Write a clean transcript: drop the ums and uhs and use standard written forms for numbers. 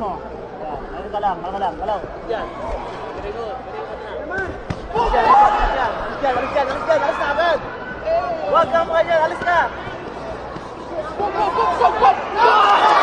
mo. Yan, ayun ka lang, ka lang, galaw. Yan. Very good, very good na. Alis yan, alis yan, alis yan, alis yan, alis yan, alis na agad. Huwag kang mga dyan, alis na. Go, go, go, go, go!